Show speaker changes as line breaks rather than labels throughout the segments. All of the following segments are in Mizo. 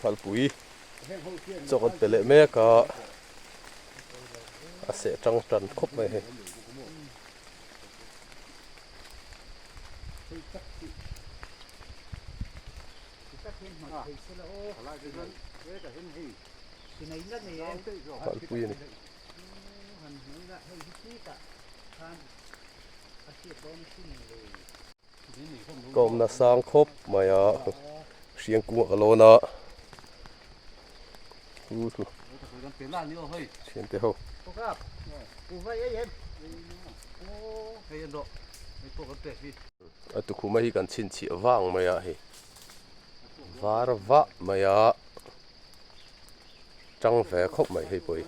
Phalpui chaw kan pe leh mek a, a seh tang tan khawp mai hei. Phalpui a ni. Ka awmna sang khawp mai a hriang kungah ka lawn a hu thu thiante ho. A tukhuma hi kan chhinchhiah vang mai a hei var vah mai a tang ve khawp mai hei pawh hi.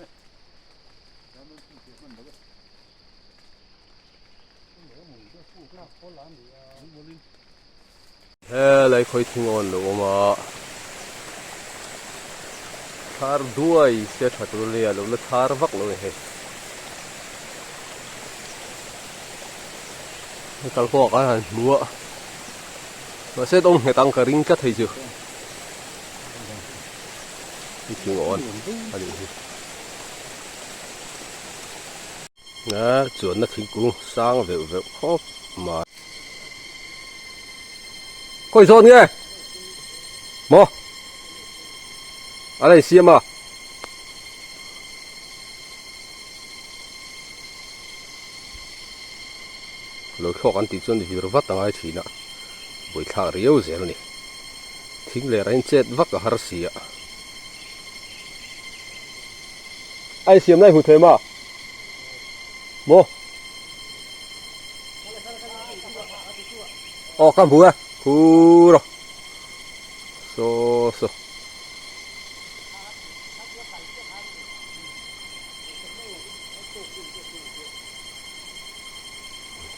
Helai khawi thing awn lo awm a thar duai se tha tur ania lo la thar vak lo a ni hei hei kalkawng ah khan han hmu a mahse dawng nghet ang ka ring tlat hei chu thing awn a nih hi. A chuanna thingkung sang veuh veuh khawp mai. Khawi zawn nge? Maw? A la insiam a. Lo thlawk an tih chuan vir vat a ngai thin a, buaithlak riau zel a ni. Thing leh rain chet vak a har si a. A insiam lai hmu thei ma? Maw? Aw ka hmu e, khur a. Saw saw.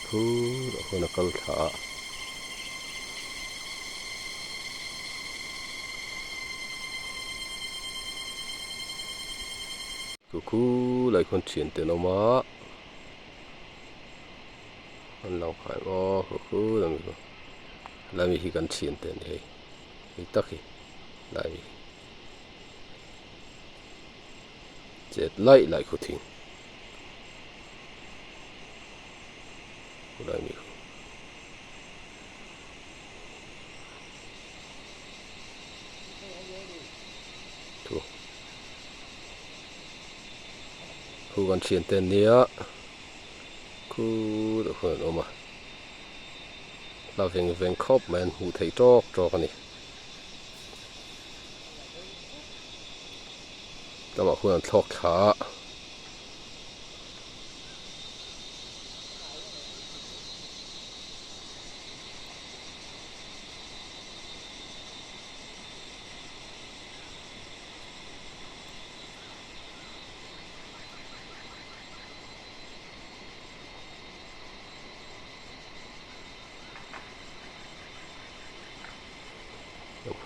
Khur a hun a kal thla a. Chu khulai khawn thian te an awm a an lo khai aw khu khu lami chu lami hi kan thian te a ni hei hei tak hi lai mi chet laih laih khu thing khulai mi khu. Thu khu kan thian te an nia khu deuh khuan an awm a hla veng veng khawp mai an hmuh theih tawk tawk a ni lamah khuan an thlawk thla a.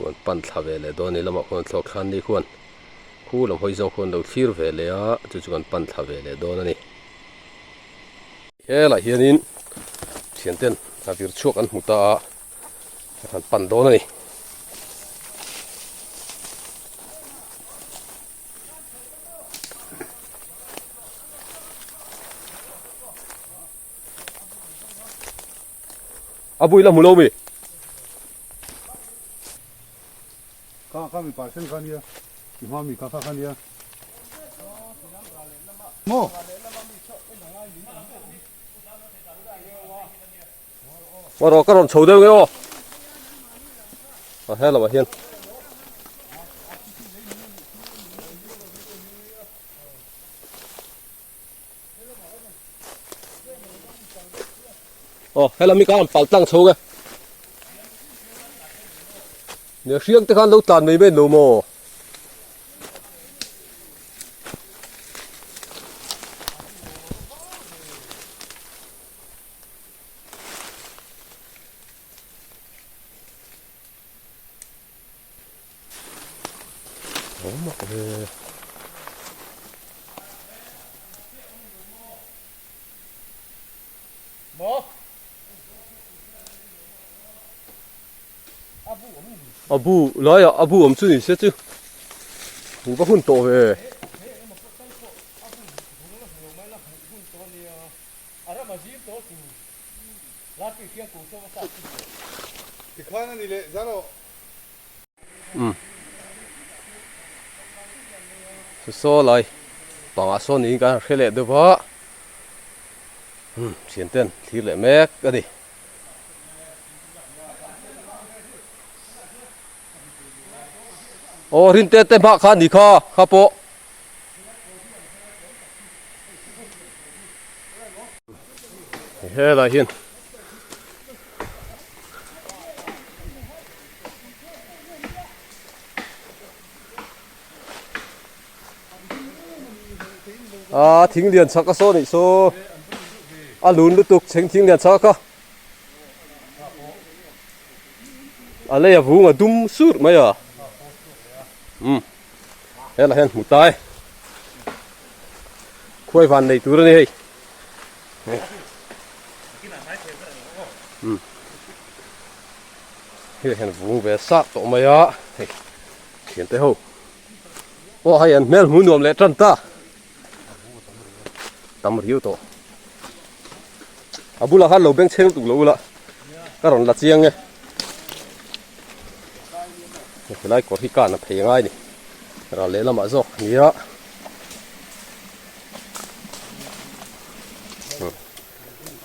Khuan pan thla ve leh dawn a ni lamah khuan thlawk thla an ni khuan khu lam hawi zawng khuan lo thlir ve leh a chu chu kan pan thla ve leh dawn a ni. Helaiah hianin thianten a vir chhuak an hmu ta a an pan dawn a ni. A bui la hmu lo mi?
Ka ka mi parcel kha nia i hma mi ka kha kha nia maw.
Maw rawh ka rawn chho deuh nge aw. A he lamah hian. Aw helai mi khan pal tlang chho nge. Nia hriang te khan lo tlan mai mai lo maw. Awm mak ve.
Maw?
A bu laiah a bu awm chu ni se chu hmuh va hun tawh ve. Umm saw lai pangah sawn niin kan hre leh deuh a umm thian ten thlir leh mek a ni. Aw rin te te hmah kha ni kha kha pawh. Helai hian a thing lian chak a saw nih saw a lun lutuk chheng thing lian chak a a lei a vung a dum sur mai a um helai hian hmu ta e khuai van nei tur a ni hei. Hei hian vung ve sap tawh mai a hei thian te ho pawh hei an hmel hmu nuam leh tan ta tam riau tawh a bulah khan lo beng chheng tuk lo ula ka rawn la chiang e helai kawr hi kan a phei ngai ni ral lehlamah zawk nia.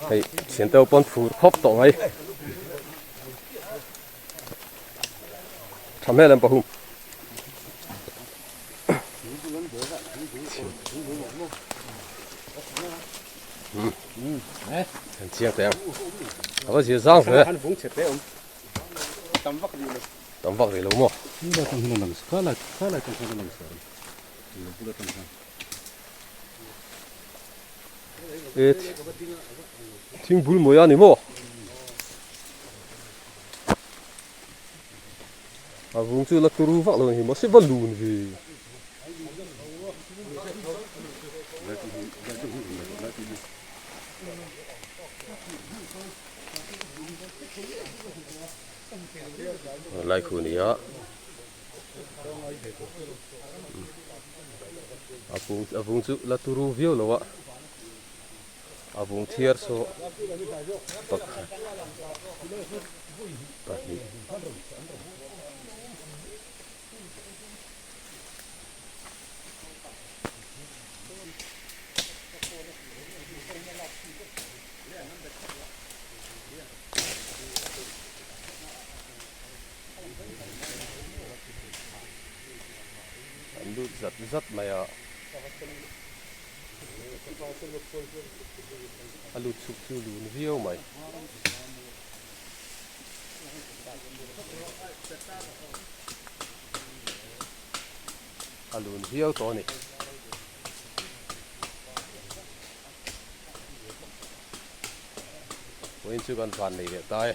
Hei thian te pawn phur khawp tawh mai tha hmel em pahum an chiang teh ang a va zir zang hle tam vak rih lo maw E thing bul mawi a ni maw? A vung chu la turu vak lo ni maw se va lun ve. Lai khu ni a. A vung a vung chu la turu viau lo a a vung thiar saw pakhat pahnih An lut zat zat mai a. A lut chhuk chu lun viau mai. A lun viau tawh a ni. Vawiin chu kan van nei leh ta e.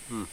Hmm.